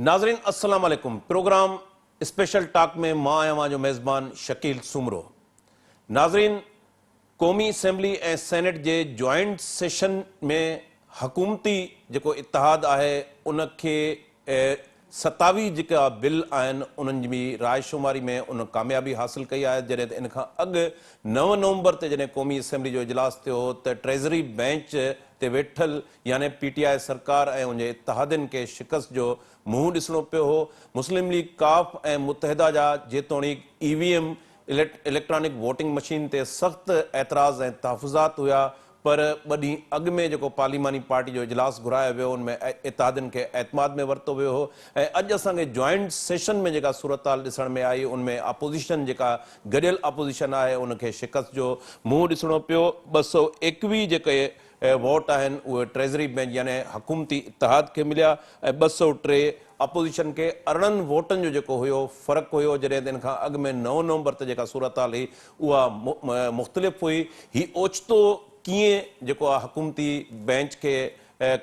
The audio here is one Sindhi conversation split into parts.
ناظرين السلام عليڪم پروگرام اسپيشل ٽاڪ ۾ مان آهيان اوهان جو ميزبان شڪيل سومرو ناظرين قومي اسيمبلي ۽ سينيٽ جي جوائنٽ سيشن ۾ حڪومتي جيڪو اتحاد آهي ان کي 27 جيڪا بل آهن انهن جي راء شماري ۾ ان ڪاميابي حاصل ڪئي آهي جڏهن ته ان کان اڳ نو نومبر تي جڏهن قومي اسيمبلي جو اجلاس ٿيو هو ته ٽريزري بئنچ تي ويٺل يعني پي ٽي آء سرڪار ۽ ان جي اتحادين کي شڪست جو منهن ڏسڻو پيو هو مسلم ليگ قاف ۽ متحده جا جيتوڻيڪ E V M electronic voting machine تي سخت اعتراض ۽ تحفظات هيا پر ٻه ڏينهن اڳ ۾ جيڪو پارليماني پارٽي جو اجلاس گهرايو ويو ان ۾ اتحادين کي اعتماد ۾ ورتو ويو هو ۽ اڄ اسان کي جوائنٽ سيشن ۾ جيڪا صورتحال ڏسڻ ۾ آئي ان ۾ اپوزيشن جيڪا گڏيل اپوزيشن آهي ان کي شڪست جو منهن ڏسڻو پيو 221 جيڪي ووٽ آهن اهي ٽريزري بينچ يعني حڪومتي اتحاد کي مليا ۽ 203 اپوزيشن کي 18 ووٽن جو جيڪو هيو فرق هيو جڏهن ته ان کان اڳ ۾ نو نومبر تي جيڪا صورتحال هئي اها مختلف هئي هي اوچتو ڪيئن جيڪو آهي حڪومتي بينچ کي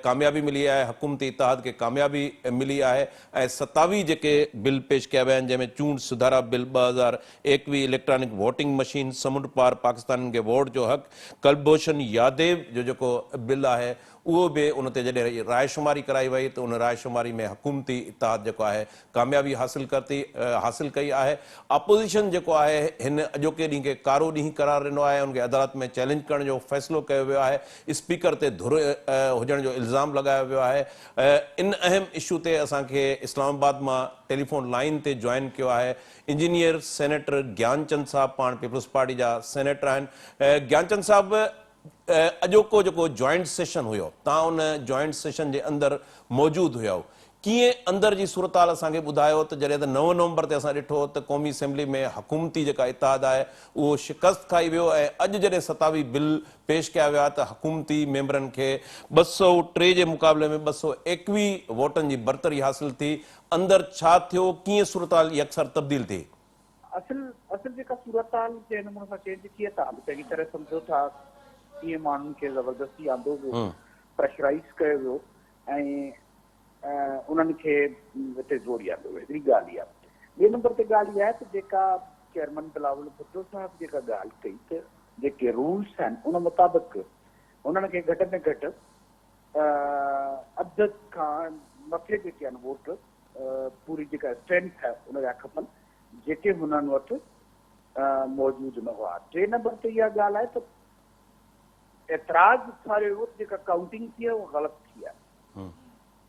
ڪاميابي ملي آهي حڪومتي اتحاد کي ڪاميابي ملي آهي ۽ 27 جيڪي بل پيش ڪيا ويا آهن جنهن ۾ چونڊ سڌارا بل 2021 اليڪٽرانڪ ووٽنگ مشين سمنڊ پار پاڪستانين کي ووٽ جو حق ڪلڀوشن ياديو جو جيڪو بل آهي اهو به ان تي جڏهن راء شماري ڪرائي وئي ته ان راء شماري ۾ حڪومتي اتحاد جيڪو آهي ڪاميابي حاصل ڪرتي حاصل ڪئي آهي. اپوزيشن جيڪو آهي هن اڄوڪي ڏينهن کي ڪارو ڏينهن قرار ڏنو آهي ان کي عدالت ۾ چئلينج ڪرڻ جو فيصلو ڪيو ويو آهي اسپيڪر تي ڌر هجڻ جو الزام لڳايو ويو آهي ان اهم اشو تي اسان کي اسلام آباد مان ٽيليفون لائين تي جوائن ڪيو آهي انجنيئر سينيٽر گيان چند صاحب پاڻ پيپلز پارٽي جا سينيٽر آهن گيان چند صاحب اڄوڪو جيڪو جوائنٽ سيشن هيو تان ان جوائنٽ سيشن جي اندر موجود هيائو ڪيئن اندر جي صورتحال اسان کي ٻڌايو ته جڏهن ته نو نومبر تي اسان ڏٺو ته قومي اسيمبلي ۾ حڪومتي جيڪا اتحاد آهي اهو شڪست کائي ويو ۽ اڄ جڏهن 27 بل پيش ڪيا ويا ته حڪومتي ميمبرن کي 203 جي مقابلي ۾ 221 ووٽن جي برتري حاصل ٿي اندر ڇا ٿيو ڪيئن صورتحال يڪسر تبديل ٿي؟ اصل اصل جيڪا صورتحال جنهن نموني سان چينج ٿي آهي توهان به چڱي طرح سمجهو ٿا ڪيئن ماڻهن کي زبردستي آندو ويو پريشرائيز ڪيو ويو ۽ انهن کي هتي زوري آندو ويو هڪڙي ڳالهه اها ٻئي نمبر تي ڳالهه اها آهي ته جيڪا چيئرمن بلاول ڀٽو صاحب جيڪا ڳالهه ڪئي ته جيڪي رولس آهن ان مطابق انهن کي گهٽ ۾ گهٽ اڌ کان مٿي جيڪي آهن ووٽ پوري جيڪا اسٽرينٿ آهي ان جا کپن جيڪي هنن وٽ موجود نه هئا. ٽئين نمبر تي اها ڳالهه آهي ته اعتراض اٿاريو ويو ته جيڪا ڪائونٽنگ ٿي آهي اها غلط ٿي آهي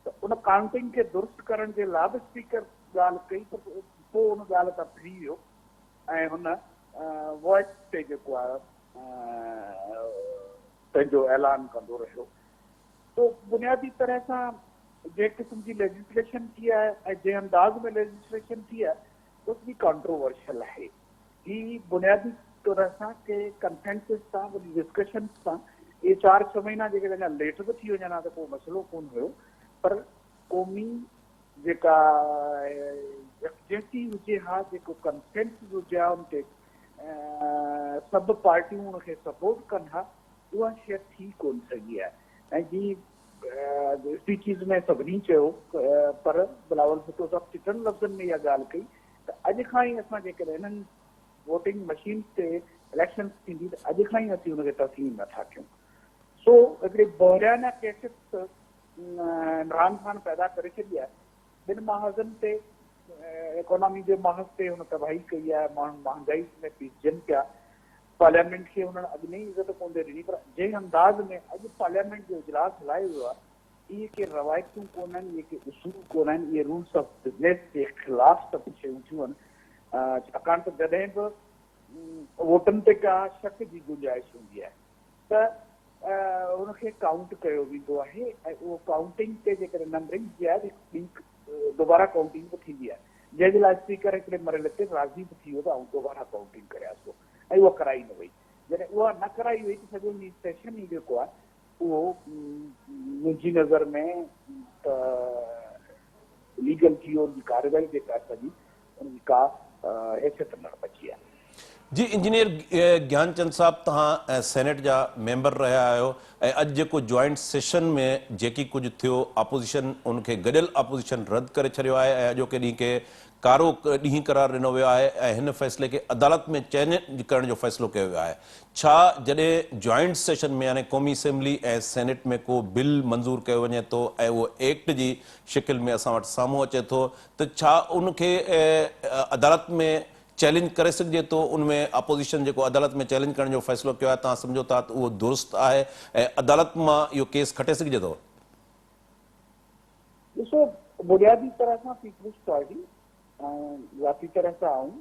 ته ان ڪائونٽنگ کي درست ڪرڻ جي لاء به اسپيڪر ڳالهه ڪئي ته پوء ان ڳالهه تان ڦري ويو ۽ هن وائس تي جيڪو آهي پنهنجو اعلان ڪندو رهيو. سو بنيادي طرح سان جنهن قسم جي ليجسليشن ٿي آهي ۽ جنهن انداز ۾ ليجسليشن ٿي آهي اهو سڄي ڪانٽروورشل آهي. هي بنيادي طرح سان ڪي ڪنسينسس سان وڏي ڊسڪشن سان اهي چار ڇهه مهينا جيڪڏهن اڃا ليٽ به ٿي وڃن ها ته ڪو مسئلو ڪونه هيو پر قومي جيڪا يڪجهتي هجي ها جيڪو ڪنسينسس هجي ها ان تي سڀ پارٽيون ان کي سپورٽ ڪن ها اها شيء ٿي ڪونه سگهي آهي ۽ جي اسپيچز ۾ سڀني چيو پر بلاول ڀٽو صاحب چٽن لفظن ۾ اها ڳالهه ڪئي ته اڄ کان ئي اسان جيڪڏهن انهن ووٽنگ مشينز تي اليڪشنز ٿيندي ته اڄ کان ئي اسين ان کي تسليم نٿا ڪيون سو هڪڙي بحرانه ڪيفيت عمران خان پيدا ڪري ڇڏي آهي ٻن محاذن تي ايڪانامي جي محاذ تي هن تباهي ڪئي آهي ماڻهو مهانگائي ۾ پيسجن پيا پارليامينٽ کي هنن اڳ ۾ ئي عزت ڪونه ٿي ڏني پر جنهن انداز ۾ اڄ پارليامينٽ جو اجلاس هلايو ويو آهي اهي ڪي روايتون ڪونهن اهي ڪي اصول ڪونهن اهي رولس آف بزنس جي خلاف سڀ شيون ٿيون آهن ڇاڪاڻ ته جڏهن به ووٽن تي ڪا شڪ جي گنجائش هوندي آهي ته ان کي ڪائونٽ ڪيو ويندو آهي ۽ اهو ڪائونٽنگ تي جيڪڏهن نمبرنگ ٿي آهي ته هڪ ٻي دوباره ڪائونٽنگ به ٿيندي آهي جنهن جي لاء اسپيڪر هڪڙي مرحلي تي راضي به ٿي ويو ته آئون دوباره ڪائونٽنگ ڪريان ٿو ۽ اها ڪرائي نه وئي جڏهن اها نه ڪرائي وئي ته سڄو هي سيشن ئي جيڪو آهي اهو منهنجي نظر ۾ ته ليگل ٿي ويو ان جي ڪارروائي جيڪا آهي سڄي ان جي ڪا حيثيت نه بچي آهي. جي انجنيئر گيانچند صاحب توهان سينيٽ جا ميمبر رهيا آهيو ۽ اڄ جيڪو جوائنٽ سيشن ۾ جيڪي ڪجهه ٿيو اپوزيشن ان کي گڏيل اپوزيشن رد ڪري ڇڏيو آهي ۽ اڄوڪي ڏينهن کي ڪارو ڏينهن قرار ڏنو ويو آهي ۽ هن فيصلي کي عدالت ۾ چئلينج ڪرڻ جو فيصلو ڪيو ويو آهي ڇا جڏهن جوائنٽ سيشن ۾ يعني قومي اسيمبلي ۽ سينيٽ ۾ ڪو بل منظور ڪيو وڃي ٿو ۽ اهو ايڪٽ جي شڪل ۾ اسان وٽ سامهون اچي ٿو ته ڇا ان کي عدالت ۾ چئلينج ڪري سگهجي ٿو؟ ان ۾ اپوزيشن جيڪو عدالت ۾ چئلينج ڪرڻ جو فيصلو ڪيو آهي توهان سمجهو ٿا ته اهو درست آهي ۽ عدالت مان اهو ڪيس کٽي سگهجي ٿو؟ ڏسو بنيادي طرح سان پيپلز پارٽي ۽ ذاتي طرح سان آئون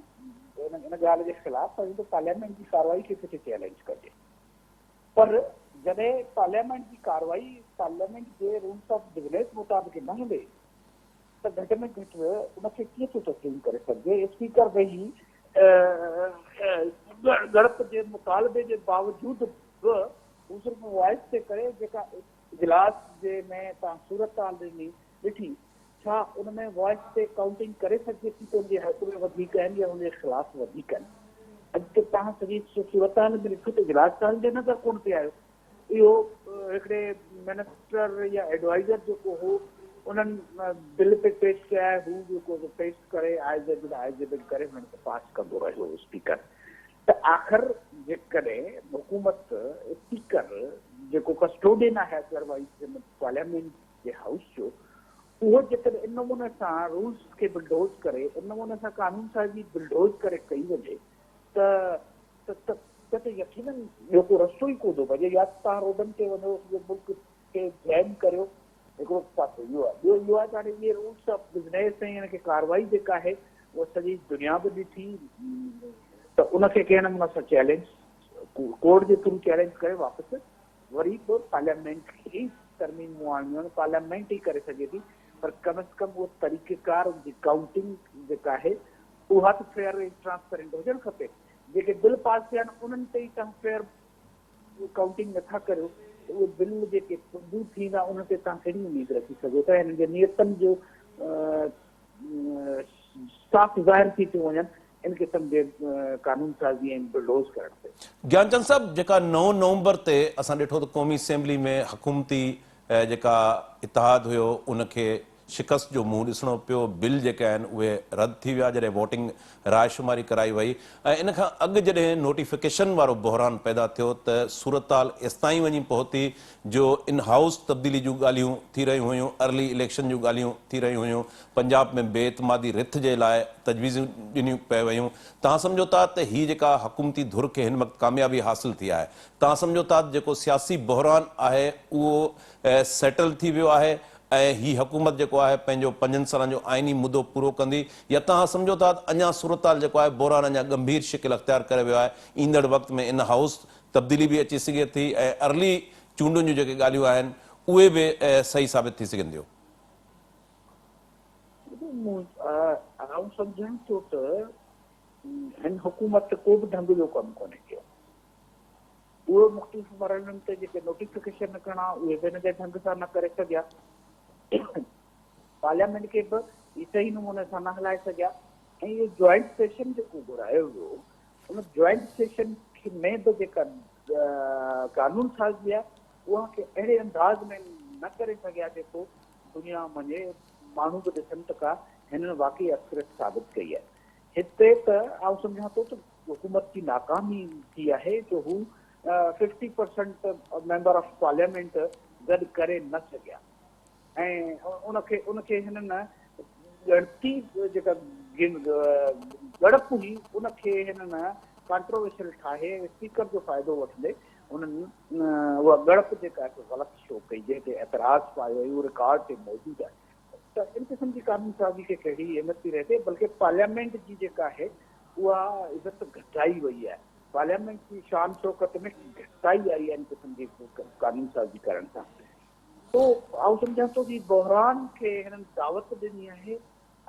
ان ڳالهه جي خلاف آهيون ته پارليامينٽ جي ڪارروائي کي ڪٿي چئلينج ڪجي پر جڏهن پارليامينٽ جي ڪارروائي پارليامينٽ جي رولس آف بزنس مطابق نه هلي ته گهٽ ۾ گهٽ ان کي ڪيئن ٿو تسليم ڪري سگهجي؟ اسپيڪر ويهي ڳڻپ جي مطالبي جي باوجود به هو صرف وائس تي ڪري جيڪا اجلاس جي ۾ توهان صورتحال ڏني ڏٺي ڇا ان ۾ وائس تي ڪائونٽنگ ڪري سگهجي ٿي ته ان جي حق ۾ وڌيڪ آهن يا ان جي خلاف وڌيڪ آهن؟ اڄ ته توهان سڄي صورتحال ۾ ڏٺو ته اجلاس ته هلندي نظر ڪونه پئي آيو. اهو هڪڙي منسٽر يا ايڊوائيزر جيڪو هو انهن بل پي پيش ڪيا هو جيڪو پيش ڪري آء جي بل آء جي بل ڪري هنن کي پاس ڪندو رهيو اسپيڪر ته آخر جيڪڏهن حڪومت اسپيڪر جيڪو ڪسٽوڊين آهي ادروائيز پارليامينٽ جي هائوس جو اهو جيڪڏهن ان نموني سان رولس کي بلڊوز ڪري ان نموني سان قانون سازي بلڊوز ڪري ڪئي وڃي ته ته ته يقينن ٻيو ڪو رستو ئي ڪونه ٿو بچي يا ته توهان روڊن تي وڃو سڄو ملڪ کي جيم ڪريو هڪڙو پاسو اهو آهي ٻيو اهو آهي ته هاڻي اهي رولس آف بزنيس ۽ ان کي ڪارروائي جيڪا آهي اها سڄي دنيا به ڏٺي ته ان کي ڪنهن نموني سان چئلينج ڪورٽ جي ٿرو چئلينج ڪري واپس وري به پارليامينٽ کي ئي ترميمون آڻڻيون آهن پارليامينٽ ئي ڪري سگهي ٿي پر ڪم از ڪم اهو طريقيڪار ان جي ڪائونٽنگ جيڪا آهي اها ته فيئر ۽ ٽرانسپيرنٽ هجڻ کپي. جيڪي بل پاس ٿيا آهن انهن تي ئي توهان فيئر ڪائونٽنگ نٿا ڪريو ته اهي بل جيڪي منظور ٿيندا انهن تي توهان ڪهڙي اميد رکي سگهو ٿا. هنن جي نيتن جو صاف ظاهر ٿي ٿيون وڃن ان قسم جي قانون سازي ۽ بلڊوز ڪرڻ تي. گيانچند صاحب جيڪا نو نومبر تي اسان ڏٺو ته قومي اسيمبلي ۾ حڪومتي جيڪا اتحاد هيو ان کي شڪست جو منهن ڏسڻو پيو، بل جيڪي آهن اهي رد ٿي ويا جڏهن ووٽنگ راء شماري ڪرائي وئي ۽ ان کان اڳ جڏهن نوٽيفڪيشن وارو بحران پيدا ٿيو ته صورتحال ايستائين وڃي پهتي جو ان هائوس تبديلي جون ڳالهيون ٿي رهيون هيون، ارلي اليڪشن جون ڳالهيون ٿي رهيون هيون، پنجاب ۾ بي اعتمادي رٿ جي لاء تجويزون ڏنيون پئي ويون. توهان سمجهو ٿا ته هي جيڪا حڪومتي ڌر کي هن وقت ڪاميابي حاصل ٿي آهي، توهان سمجهو ٿا ته جيڪو سياسي بحران آهي اهو سيٽل ٿي ويو آهي ۽ هي حڪومت جيڪو آهي پنهنجو پنجن سالن جو آئيني مدو پورو ڪندي يا توهان سمجهو ٿا ته اڃا صورتحال جيڪو آهي بحران اڃا ڳنڀير شڪل اختيار ڪري ويو آهي ايندڙ وقت ۾ ان هائوس تبديلي به اچي سگهي ٿي ۽ ارلي چونڊن جون جيڪي ڳالهيون آهن اهي به صحيح ثابت ٿي سگهن ٿيون. آئون سمجهان ٿو ته هن حڪومت ڪو به ڍنگ جو ڪم ڪونهي ڪيو. اهي مختلف مرحلن تي جيڪي نوٽيفڪيشن ڪرڻا اهي به هن جا ڍنگ سان نه ڪري سگهيا. پارليامينٽ کي به هي صحيح نموني سان نه هلائي سگهيا ۽ اهو جوائنٽ سيشن جيڪو گهرايو ويو ان جوائنٽ سيشن ۾ به جيڪا قانون سازي آهي اها ڪي اهڙي انداز ۾ نه ڪري سگهيا جيڪو دنيا مڃي ماڻهو به ڏسن ته ڪا هنن واقعي اڪثريت ثابت ڪئي آهي. هتي ته آئون سمجهان ٿو ته حڪومت جي ناڪامي ٿي آهي جو هو fifty percent member of parliament گڏ ڪري نه سگهيا ۽ ان کي ان کي هنن ڳڻتي جيڪا ڳڻپ هئي ان کي هنن ڪانٽروورشل ٺاهي اسپيڪر جو فائدو وٺندي انهن اها ڳڻپ جيڪا آهي غلط شو ڪئي جنهن تي اعتراض پايو اهو رڪارڊ تي موجود آهي ته ان قسم جي قانون سازي کي ڪهڙي اهميت ٿي رهي ٿي بلڪه پارليامينٽ جي جيڪا آهي اها عزت گهٽائي وئي آهي پارليامينٽ جي شان شوڪت ۾ گهٽتائي آئي آهي ان قسم جي قانون سازي ڪرڻ سان تو آئون سمجهان ٿو ته بحران کي هنن دعوت ڏني آهي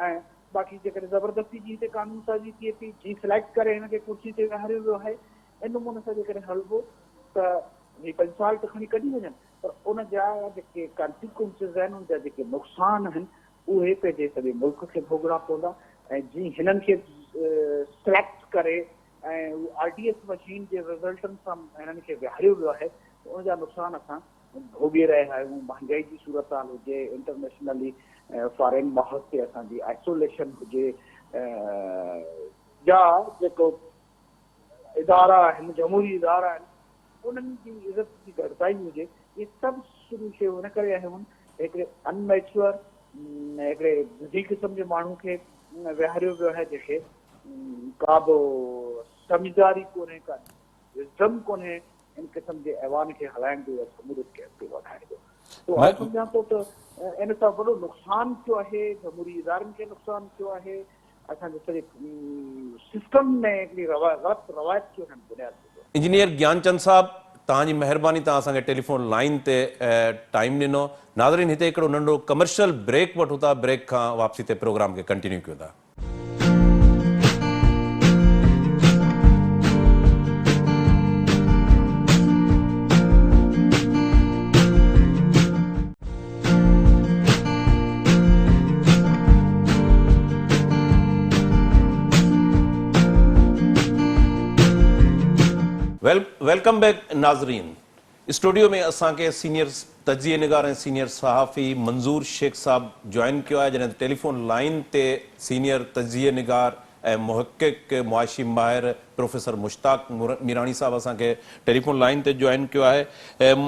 ۽ باقي جيڪڏهن زبردستي جي هتي قانون سازي ٿئي ٿي جي سليڪٽ ڪري هن کي ڪرسي تي ويهاريو ويو آهي ان نموني سان جيڪڏهن هلبو ته هي پنج سال ته کڻي ڪڍي وڃن پر ان جا جيڪي ڪانسيڪوئنسز آهن ان جا جيڪي نقصان آهن اهي پنهنجي سڄي ملڪ کي ڀوڳڻا پوندا ۽ جي هنن کي سليڪٽ ڪري ۽ هو آر ڊي ايس مشين جي رزلٽن سان هنن کي ويهاريو ويو آهي ته ان جا نقصان اسان ڀوڳي رهيا آهيون، مهانگائي جي صورتحال هجي، انٽرنيشنلي فارين محاذ تي اسان جي آئسوليشن هجي يا جيڪو ادارا آهن، جمهوري ادارا آهن، انهن جي عزت جي گهٽتائي هجي، اهي سڀ شيون ان ڪري آهن ته هڪڙي ان ميچوئر هڪڙي ضدي قسم جي ماڻهو کي ويهاريو ويو آهي جنهن کي ڪا به سمجهداري ڪونهي ڪا وزڊم ڪونهي ان قسم جي ايوان کي هلائڻ جو يا جمهوريت کي اڳتي وڌائڻ جو. سو آء سمجهان ٿو ته ان سان وڏو نقصان ٿيو آهي، جمهوري ادارن کي نقصان ٿيو آهي، اسان جي سڄي سسٽم ۾ هڪڙي غلط روايت کي انهن بنياد وڌو آهي. انجنيئر گيانچند صاحب توهان جي مهرباني توهان اسان کي ٽيليفون لائين تي ٽائيم ڏنو. ناظرين هتي هڪڙو ننڍو ڪمرشل بريڪ وٺون ٿا بريڪ کان واپسي تي پروگرام کي ڪنٽينيو ڪيون ٿا. Welcome back ناظرين اسٽوڊيو ۾ اسان کي سينيئر تجزيي نگار ۽ سينيئر صحافي منظور شيخ صاحب جوائن ڪيو آهي جڏهن ته ٽيليفون لائين تي سينيئر تجزيي نگار ۽ محقق معاشي ماهر پروفيسر مشتاق ميراڻي صاحب اسان کي ٽيليفون لائين تي جوائن ڪيو آهي.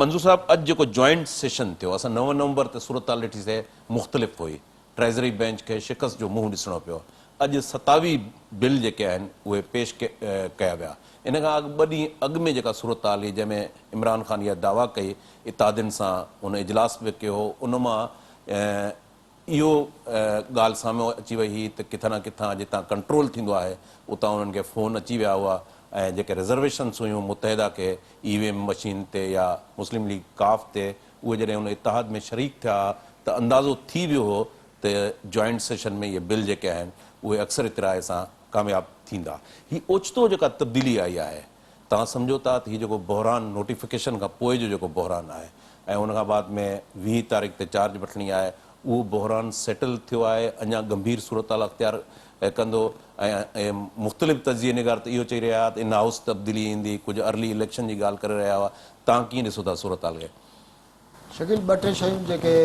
منظور صاحب اڄ جيڪو جوائنٽ سيشن ٿيو اسان نو نومبر تي صورتحال ڏٺي سي مختلف هئي ٽريزري بينچ کي شڪست جو منهن ڏسڻو پيو اڄ 27 بل جيڪي آهن اهي پيش ڪيا ويا ان کان اڳ ٻه ڏينهن اڳ ۾ جيڪا صورتحال هئي جنهن ۾ عمران خان اها دعويٰ ڪئي اتحادين سان هن اجلاس به ڪيو هو ان مان اهو ڳالهه سامهون اچي وئي هئي ته ڪٿان نه ڪٿان جتان ڪنٽرول ٿيندو آهي اتان انهن کي فون اچي ويا هئا ۽ جيڪي رزرويشنس هيون متحده کي اي وي ايم مشين تي يا مسلم ليگ قاف تي اهي جڏهن ان اتحاد ۾ شريڪ ٿيا ته اندازو ٿي ويو هو ته جوائنٽ سيشن ۾ اهي بل جيڪي آهن اهي اڪثريت راء سان ڪامياب ٿيندا. هي اوچتو جيڪا تبديلي آئي آهي توهان سمجهو ٿا ته هي جيڪو بحران نوٽيفڪيشن کان پوء جو جيڪو بحران آهي ۽ ان کان بعد ۾ 20 تاريخ تي چارج وٺڻي آهي اهو بحران سيٽل ٿيو آهي اڃا ڳنڀير صورتحال اختيار ڪندو ۽ مختلف تجزيي نگار ته اهو چئي رهيا هئا ته ان هائوس تبديلي ايندي ڪجهه ارلي اليڪشن جي ڳالهه ڪري رهيا هئا توهان ڪيئن ڏسو ٿا صورتحال کي؟ شڪيل ٻه ٽي شيون جيڪي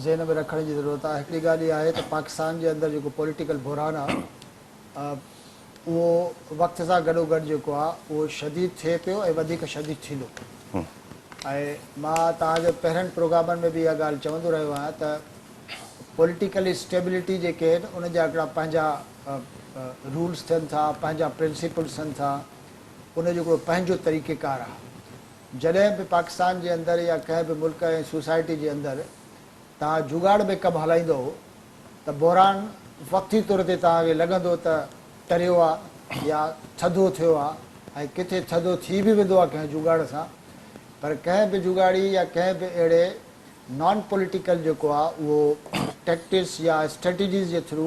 ذهن ۾ رکڻ جي ضرورت آهي هڪڙي ڳالهه اها آهي ته پاڪستان جي اندر جيڪو پوليٽيڪل بحران آهي اهو وقت سان گڏو گڏ جيڪو آهي اهو شديد ٿئي پيو ۽ وڌيڪ شديد ٿيندو ۽ مان توهان جي پهرين پروگرامن ۾ به اها ڳالهه چوندو رهيو آهيان ته پوليٽيڪل اسٽيبلٽي جيڪي آهن ان جا هڪڙا پنهنجا رولس ٿين ٿا پنهنجا پرنسپلس ٿين ٿا ان جو هڪڙو پنهنجو طريقيڪار آهي جڏهن به پاڪستان جي اندر يا ڪنهن به ملڪ ۽ سوسائٽي جي اندر توهان جوڳاڙ ۾ ڪم هلائيندؤ ته بحران وقتي طور تي توهان کي لڳندو ته ٽريو آ يا ٿڌو ٿيو آ ۽ ڪٿي ٿڌو ٿي به ويندو آ ڪنهن جوڳاڙ سان پر ڪنهن به جوڳاڙي يا ڪنهن به اهڙي نان پوليٽيڪل جيڪو آ اهو ٽيڪٽس يا اسٽريٽجيز جي ٿرو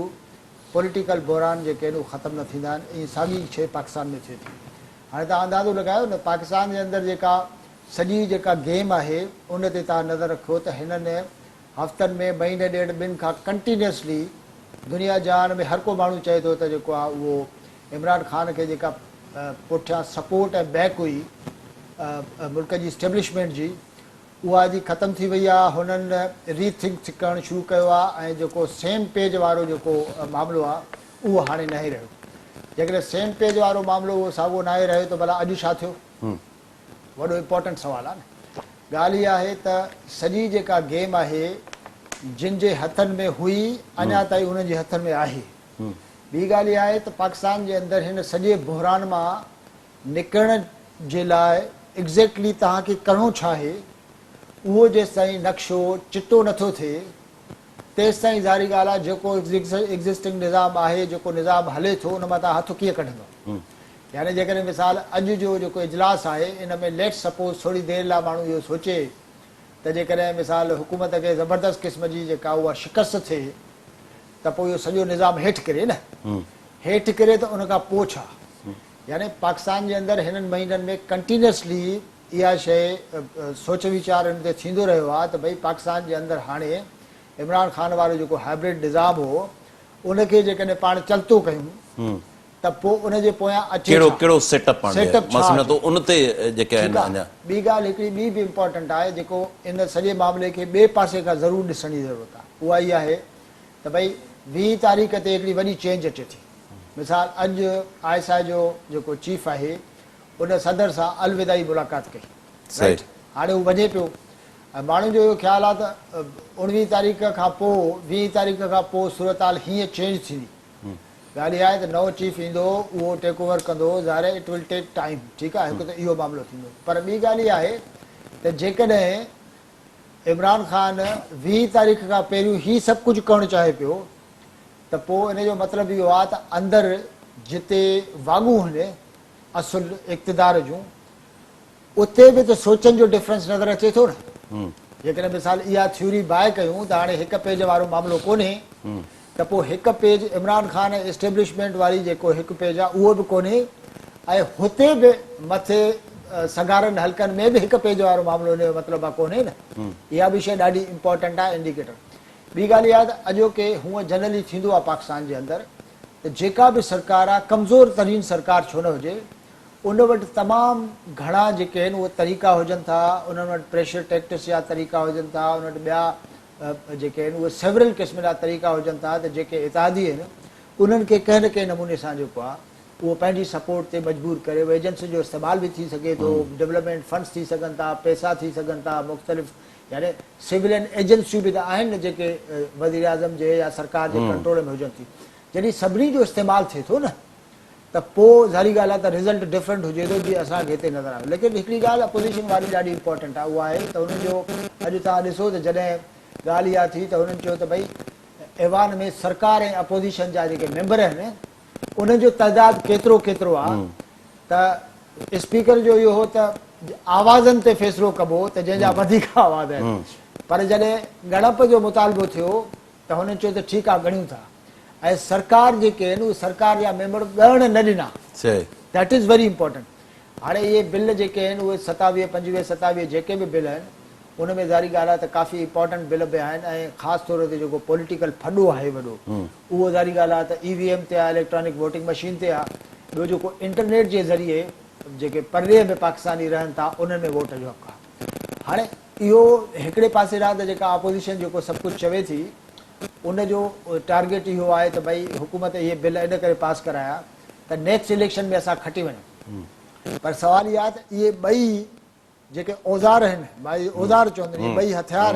پوليٽيڪل بحران جيڪي آهن اهي ختم نه ٿيندا آهن ۽ ساڳي شيء پاڪستان ۾ ٿئي ٿي. هاڻي توهان اندازو لڳايو نه پاڪستان جي اندر جيڪا سڄي جيڪا گيم آهي ان تي توهان نظر رکو ته هنن هفتن ۾ مهيني ڏيڍ ٻن کان ڪنٽينيوسلي دنيا جهان ۾ هر ڪو ماڻهو چئي ٿو ته جيڪو آهي اهو عمران خان کي جيڪا پٺيان سپورٽ ۽ بيڪ هئي ملڪ جي اسٽيبلشمينٽ جي اها جي ختم ٿي وئي آ هنن ري ٿنڪ ڪرڻ شروع ڪيو آ ۽ جيڪو سيم پيج وارو جيڪو معاملو آ اهو هاڻي ناهي رهيو جيڪڏهن سيم پيج وارو معاملو اهو ساڳو ناهي رهيو ته ڀلا اڄ ڇا ٿيو وڏو امپورٽنٽ سوال آ نه ڳالهه اها آهي ته سڄي جيڪا گيم آهي جن جي هٿن ۾ هئي اڃا تائين انهن جي هٿن ۾ آهي ٻي ڳالهه اها آهي ته پاڪستان جي اندر هن سڄي بحران مان نڪرڻ جي لاء ايگزيڪٽلي توهان کي ڪرڻو ڇا آهي اهو جيستائين نقشو چٽو نٿو ٿئي تيستائين ظاهري ڳالهه آهي جيڪو ايگزسٽنگ نظام آهي جيڪو نظام هلي ٿو ان مان توهان هٿ ڪيئن ڪڍندو يعني جيڪڏهن مثال اڄ جو جيڪو اجلاس آهي ان ۾ ليٽس سپوز ٿوري دير لاء ماڻهو اهو سوچي ته جيڪڏهن مثال حڪومت کي زبردست قسم جي جيڪا اها شڪست ٿئي ته پوء اهو سڄو نظام هيٺ ڪري نه هيٺ ڪري ته ان کان پوء ڇا؟ يعني پاڪستان جي اندر هنن مهينن ۾ ڪنٽينيوسلي اها شيء سوچ ويچار ان تي ٿيندو رهيو آهي ته ڀئي پاڪستان جي اندر هاڻي عمران خان وارو جيڪو هائبرڊ نظام هو ان کي جيڪڏهن پاڻ چلتو ڪيون ته پوء ان جي پويان اچي ڪهڙو ڇا؟ ڪهڙو سيٽ اپ آڻجي سيٽ اپ مان ڇا سمجهان ٿو اچي؟ ان تي جيڪي ٺيڪ آهن آ. اڃا. ٻي ڳالهه هڪڙي ٻي به امپارٽنٽ آهي جيڪو ان سڄي معاملي کي ٻئي پاسي کان ضرور ڏسڻ جي ضرورت آ اها اها آهي ته ڀئي 20 تاريخ تي هڪڙي وڏي چينج اچي ٿي. مثال اڄ I S I جو جيڪو چيف آهي ان صدر سان الوداعي ملاقات ڪئي صحيح. رائيٽ هاڻي هو وڃي پيو ۽ ماڻهن جو اهو خيال آ ته 19 تاريخ کان پوء 20 تاريخ کان پوء صورتحال هيئن چينج ٿيندي. ڳالهه اها آهي ته نئون چيف ايندو اهو ٽيڪ اوور ڪندو ظاهر آهي it will take time ٺيڪ آهي هڪ ته اهو معاملو ٿيندو پر ٻي ڳالهه اها آهي ته جيڪڏهن عمران خان 20 تاريخ کان پهريون هي سڀ ڪجهه ڪرڻ چاهي پيو ته پوء ان جو مطلب اهو آهي ته اندر جتي واڳون هن اصل اقتدار جون اتي به ته سوچن جو ڊفرنس نظر اچي ٿو نه. جيڪڏهن مثال اها ٿيوري باء ڪيون ته هاڻي هڪ پيج وارو معاملو ڪونهي ته پوء هڪ پيج عمران خان ۽ اسٽيبلشمينٽ واري جيڪو هڪ پيج آهي اهو به ڪونهي ۽ هتي به مٿي سگهارن حلقن ۾ به هڪ پيج وارو معاملو ان جو مطلب آهي ڪونهي نه. اها به شيء ڏاڍي امپارٽنٽ آهي انڊيڪيٽر. ٻي ڳالهه اها آهي ته اڄوڪي هونء جنرلي ٿيندو آهي پاڪستان جي اندر ته جيڪا به سرڪار آهي ڪمزور ترين سرڪار ڇو نه هجي ان وٽ تمام گهڻا جيڪي آهن اهي طريقا هجن ٿا، انهن وٽ پريشر ٽيڪٽس جا طريقا هجن ٿا، انهن وٽ ٻيا جيڪي آهن اهي سيورل قسم جا طريقا هجن ٿا ته جيڪي اتحادي آهن انهن کي ڪنهن نه ڪنهن نموني سان جيڪو آهي اهو پنهنجي سپورٽ تي مجبور ڪري اهو ايجنسين جو استعمال به ٿي سگهي ٿو، ڊولپمينٽ فنڊز ٿي سگهن ٿا، پئسا ٿي سگهن ٿا، مختلف يعني سولين ايجنسيون به ته آهن نه جيڪي وزيراعظم جي يا سرڪار جي ڪنٽرول ۾ هجن ٿيون، جڏهن سڀني جو استعمال ٿئي ٿو نه ته پوء ظاهري ڳالهه آهي ته رزلٽ ڊفرنٽ هجي ٿو جيئن اسان کي هتي نظر آيو ليڪن هڪڙي ڳالهه اپوزيشن واري ڏاڍي امپارٽنٽ آهي اها آهي ته انهن جو اڄ توهان ڏسو ته جڏهن ڳالهه اها ٿي ته هنن چيو ته ڀئي ايوان ۾ سرڪار ۽ اپوزيشن جا جيڪي ميمبر آهن انهن جو تعداد ڪيترو ڪيترو آهي ته اسپيڪر جو اهو هو ته آوازن تي فيصلو ڪبو ته جنهن جا وڌيڪ آواز آهن پر جڏهن ڳڻپ جو مطالبو ٿيو ته هنن چيو ته ٺيڪ آ ڳڻيون ٿا ۽ سرڪار جيڪي آهن اهي سرڪار جا ميمبر ڳڻڻ نه ڏنا that is very important هاڻي اهي بل جيڪي آهن اهي 27 25 27 جيڪي به بل آهن ان ۾ ظاهري ڳالهه آهي ته ڪافي امپورٽنٽ بل به آهن ۽ خاص طور تي جيڪو پوليٽيڪل ڦڏو آهي وڏو اهو ظاهري ڳالهه آهي ته اي وي ايم تي آهي اليڪٽرانڪ ووٽنگ مشين تي آهي ٻيو جيڪو انٽرنيٽ جي ذريعي جيڪي پرڏيهه ۾ پاڪستاني رهن ٿا انهن ۾ ووٽ جو حق آهي هاڻي اهو هڪڙي پاسي ڏانهن ته جيڪا اپوزيشن جيڪو سڀ ڪجهه چوي ٿي ان جو ٽارگيٽ اهو آهي ته ڀئي حڪومت اهي بل ان ڪري پاس ڪرايا ته نيڪسٽ اليڪشن ۾ اسان کٽي وڃون پر سوال اهو آهي ته اهي ٻئي جيڪي اوزار آهن مان اهي اوزار چوندس اهي ٻئي هٿيار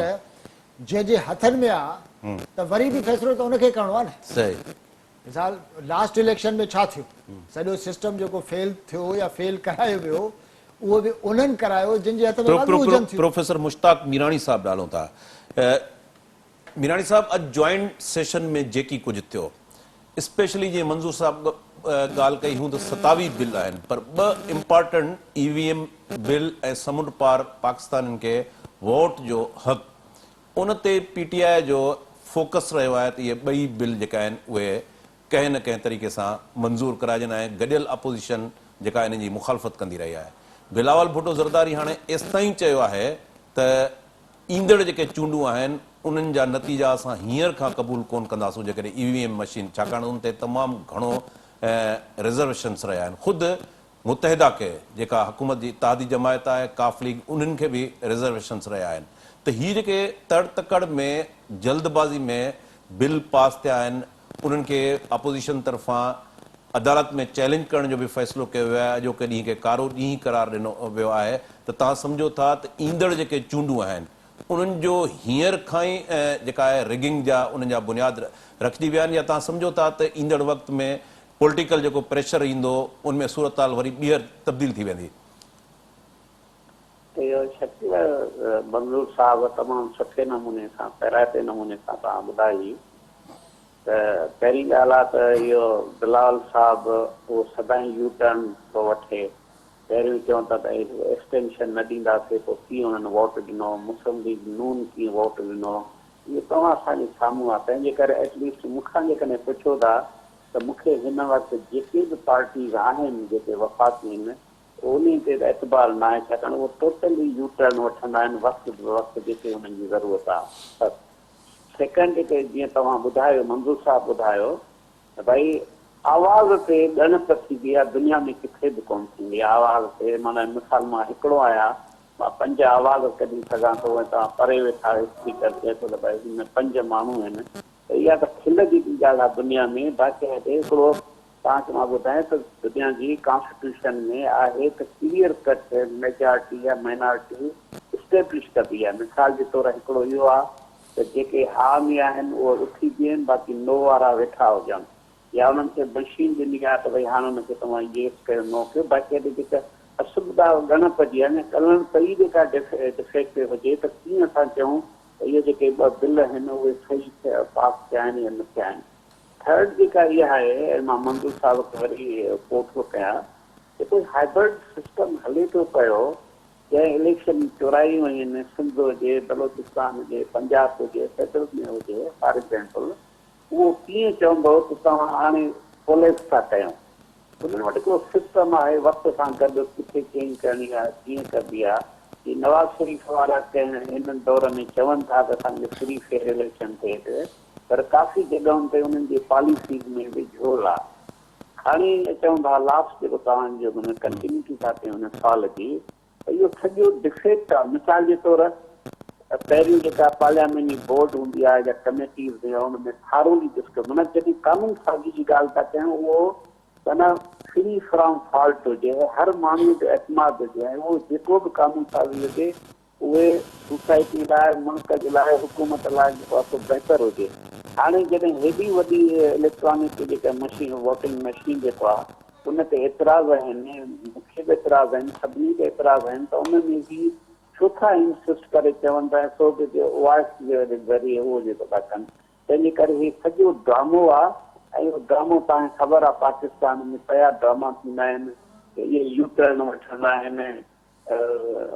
جنهن جي هٿن ۾ آ ته وري به فيصلو ته ان کي ڪرڻو آهي نه. صحيح. مثال لاسٽ اليڪشن ۾ ڇا ٿيو سڄو سسٽم جيڪو فيل ٿيو يا فيل ڪرايو ويو اهو به انهن ڪرايو جن جي هٿ ۾ واڳون هجن ٿيون. پروفيسر مشتاق ميراڻي صاحب ڏالون ٿا. ميراڻي صاحب اڄ جوائنٽ سيشن ۾ جيڪي ڪجهه ٿيو اسپيشلي جيئن منظور صاحب ڳالهه ڪئي هون ته 27 بل آهن پر ٻه important E V M bill ۽ سمنڊ پار پاڪستانين کي ووٽ جو حق ان تي پي ٽي آء جو فوڪس رهيو آهي ته اهي ٻئي بل جيڪا آهن اهي ڪنهن نه ڪنهن طريقي سان منظور ڪرائجن ۽ گڏيل اپوزيشن جيڪا انهن جي مخالفت ڪندي رهي آهي. بلاول ڀٽو زرداري هاڻي ايستائين چيو آهي ته ايندڙ جيڪي چونڊون آهن انهن جا نتيجا اسان هينئر کان قبول ڪونه ڪنداسون جيڪڏهن اي وي ايم مشين ڇاڪاڻ ان تي تمام گهڻو رزرويشنس رهيا آهن خود متحده کي جيڪا حڪومت جي اتحادي جماعت آهي قاف ليگ انهن کي به رزرويشنس رهيا آهن ته هي جيڪي تڙ تڪڙ ۾ جلد بازي ۾ بل پاس ٿيا آهن انهن کي اپوزيشن طرفان عدالت ۾ چئلينج ڪرڻ جو به فيصلو ڪيو ويو آهي اڄوڪي ڏينهن کي ڪارو ڏينهن قرار ڏنو ويو آهي ته توهان سمجهو ٿا ته ايندڙ جيڪي چونڊون آهن انهن جو هينئر کان ئي جيڪا آهي رگنگ جا انهن جا بنياد رکجي ويا آهن يا توهان سمجهو ٿا ته ايندڙ وقت ۾ پوليٽيڪل جيڪو پريشر ايندو ان ۾ صورتحال وري ٻيهر تبديل ٿي ويندي. اهو شڪيل منظور صاحب تمام سٺي نموني سان پيرائتي نموني سان توهان ٻڌائي ته پهرين ڳالهه آ ته اهو بلاول صاحب اهو سدائين يو ٽرن ٿو وٺي پهريون چون ٿا ته ايڪسٽينشن نه ڏينداسي پوء ڪيئن انهن ووٽ ڏنو مسلم ليگ نون ڪيئن ووٽ ڏنو اهو توهان اسان جي سامهون آ تنهن جي ڪري ايٽ ليسٽ مون کان جيڪڏهن پڇو ٿا ته مون کي هن وقت جيڪي به پارٽيز آهن جيڪي وفاقي آهن انهي تي ته اعتبار ناهي ڇاڪاڻ اهي ٽوٽلي يو ٽرن وٺندا آهن وقت به وقت جيڪي انهن جي ضرورت آ فرسٽ سيڪنڊ تي جيئن توهان ٻڌايو منظور صاحب ٻڌايو ته ڀائي. آواز تي ڳڻپ ٿيندي آهي دنيا ۾ ڪٿي به ڪونه ٿيندي آهي آواز تي معنيٰ مثال مان هڪڙو آهيان مان پنج آواز ڪڍي سگهان ٿو ۽ توهان پري ويٺا آهيو اسپيڪر چئي ٿو ته ڀائي هن ۾ پنج ماڻهو آهن ته اها ته کل جي ڳالهه آهي دنيا ۾ باقاعدي هڪڙو توهان کي مان ٻڌايان ته دنيا جي ڪانسٽيٽيوشن ۾ آهي ته ڪليئر ڪٽ ميجارٽي يا مائنارٽي اسٽيبلش ڪبي آهي مثال جي طور هڪڙو اهو آهي ته جيڪي ها ۾ آهن اهي اٿي بيهن باقي نو وارا ويٺا هجن يا انهن کي مشين ڏني آهي ته ڀئي هاڻ ان کي توهان ييس ڪيو نو ڪيو باقي اڄ جيڪا اسبدا ڳڻپ جي يعني ڳڻڻ پئي جيڪا ڊفيڪٽ هجي ته ڪيئن اسان چئون ته اهي جيڪي ٻه بل آهن اهي صحيح ٿيا پاس ٿيا آهن يا نه ٿيا آهن ٿرڊ جيڪا اها آهي ۽ مان منظور صاحب کي وري ڪوٽ ٿو ڪيان جيڪو هائبرڊ سسٽم هلي ٿو پيو جنهن اليڪشن چورائي وئي آهن سنڌ هجي بلوچستان هجي پنجاب هجي فيڊرل ۾ هجي فار ايگزامپل اهو ڪيئن چوندو ته توهان هاڻي ڪوليپس ٿا ڪيو. انهن وٽ هڪڙو سسٽم آهي وقت سان گڏ ڪٿي چينج ڪرڻي آهي ڪيئن ڪبي آهي. هي نواز شريف وارا ڪنهن هن دور ۾ چون ٿا ته اسان جي فري فيئر اليڪشن ٿئي ته پر ڪافي جڳهن تي انهن جي پاليسيز ۾ به جهول آهي. هاڻي چون ٿا لاسٽ جيڪو توهان جو معنيٰ ڪنٽينيوٽي ٿا ڪيون ان سوال جي ته اهو سڄو ڊفيڪٽ آهي. مثال جي طور پهريون جيڪا پارلياميني بورڊ هوندي آهي يا ڪميٽيز هونديون آهن ان ۾ ٿارولي ڊسڪس معنيٰ جڏهن قانون سازي جي ڳالهه ٿا ڪيون اهو معنيٰ فري فرام فالٽ هجي ۽ هر ماڻهو جو اعتماد هجي ۽ اهو جيڪو به قانون سازي هجي اهي سوسائٽي لاء ملڪ جي لاء حڪومت لاء جيڪو آهي سو بهتر هجي. هاڻي جڏهن هيڏي وڏي اليڪٽرانڪ جيڪا مشين ووٽنگ مشين جيڪو آهي ان تي اعتراض آهن، مون کي به اعتراض آهن، سڀني کي اعتراض آهن ته ان ۾ هي ڇو ٿا انسسٽ ڪري چون ٿا ۽ سو به جو وائس جي ذريعي اهو جيڪو ٿا ڪن، تنهن جي ڪري هي سڄو ڊرامو آ ۽ اهو ڊرامو توهان کي خبر آ پاڪستان ۾ پيا ڊراما ٿيندا آهن ته اهي يو ٽرن وٺندا آهن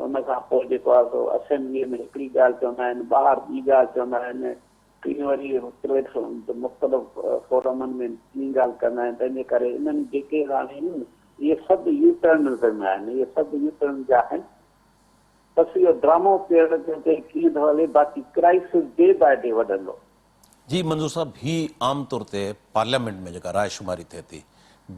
ان کان پوء جيڪو آ سو اسيمبلي ۾ هڪڙي ڳالهه چوندا آهن ٻاهر ٻي ڳالهه چوندا آهن. ٽين وري پليٽ فارم تي مختلف فورمن ۾ ٽين ڳالهه ڪندا آهن تنهن جي ڪري انهن جيڪي هاڻي آهن اهي سڀ يو ٽرنزم آهن اهي سڀ يو ٽرن جا آهن بس اهو ڊرامو پيڙ جو تي ڪيئن ٿو هلي باقي ڪرائسس ڊي باء ڊي وڌندو. جي منظور صاحب هي عام طور تي پارليامينٽ ۾ جيڪا راء شماري ٿئي ٿي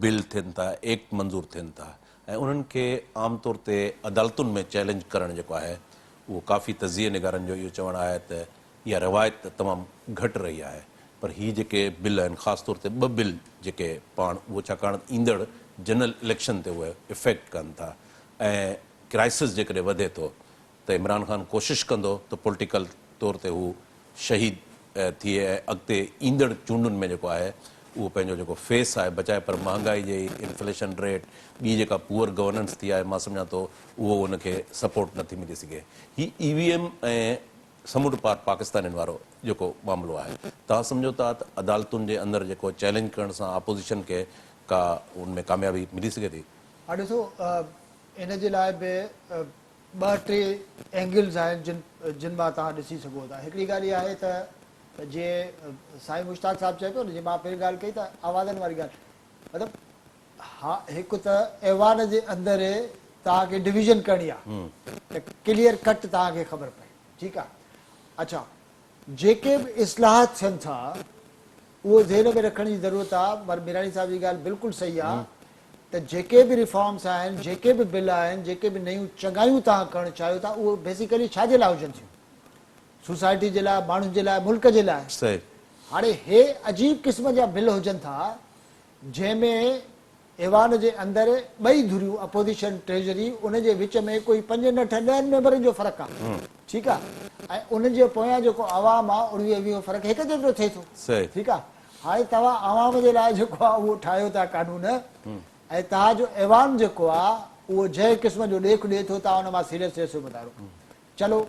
بل ٿين ٿا ايڪٽ منظور ٿين ٿا ۽ انهن کي عام طور تي عدالتن ۾ چئلينج ڪرڻ جيڪو آهي اهو ڪافي تجزيي نگارن جو اهو چوڻ آهي ته اها روايت تمام گهٽ رهي آهي پر هي جيڪي بل آهن خاص طور تي ٻه بل جيڪي پاڻ اهو ڇاڪاڻ ته ايندڙ جنرل اليڪشن تي اهي افيڪٽ ڪن ٿا ۽ ڪرائسس جيڪڏهن وڌي ٿو ته عمران خان ڪوشش ڪندو ته پوليٽيڪل طور تي هو شهيد ٿئي ۽ اڳتي ايندڙ چونڊن ۾ جيڪو آهي اهو پنهنجو جيڪو فيس آهي بچائي پر مهانگائي جي انفليشن ريٽ ٻي جيڪا پوئر گورننس ٿي آهي مان سمجهان ٿو اهو ان کي سپورٽ نٿي ملي سگهي هي اي وي ايم ۽ سمنڊ پار پاڪستانين وارو جيڪو معاملو آهي توهان سمجهو ٿا ته عدالتن جي اندر جيڪو چئلينج ڪرڻ سان اپوزيشن کي ڪا ان ۾ ڪاميابي ملي سگهي ٿي؟ ها ڏسو ان جي لاء به ٻه ٽي اينگلز آهن جن جن مان توهان ڏسي سگهو ٿا هڪڙي ڳالهه اها آهي ته جيئن سائين مشتاق صاحب چئي پيو نه جيئن مان پهرين ڳالهه ڪئي ته آوازن واري ڳالهه مطلب ها هڪ ته ايوان جي اندر توهان کي ڊويزن ڪرڻي آهي ته ڪليئر ڪٽ توهان کي خبر پئي ٺيڪ آهي اڇا جيڪي به اصلاحات ٿين ٿا اهو ذهن ۾ رکڻ جي ضرورت آهي پر ميراڻي صاحب جي ڳالهه بلڪل صحيح آهي ته جيڪي به ريفارمس آهن جيڪي به بل آهن جيڪي به نيون چڱايون توهان ڪرڻ چاهيو ٿا اهو بيسيڪلي ڇا جي لاء هجن ٿيون سوسائٽي جي لاء ماڻهن جي لاء ملڪ جي لاء هاڻي هي عجيب قسم جا بل هجن ٿا جنهن ۾ ايوان جي اندر ٻئي ڌريون اپوزيشن ٽريزري ان جي وچ ۾ ڪوئي پنجن اٺن ڏهن ميمبرن جو فرق آ ٺيڪ آ ۽ انهن جي پويان جيڪو عوام آ اڻويهه ويهه فرق هڪ جيترو ٿئي ٿو ٺيڪ آ هاڻي توهان عوام جي لاء جيڪو آ اهو ٺاهيو ٿا قانون ۽ توهان جو ايوان جيڪو آ اهو جنهن قسم جو ڏيک ڏئي ٿو توهان ان مان سيريسنيس جو مظاهرو ڪيو چلو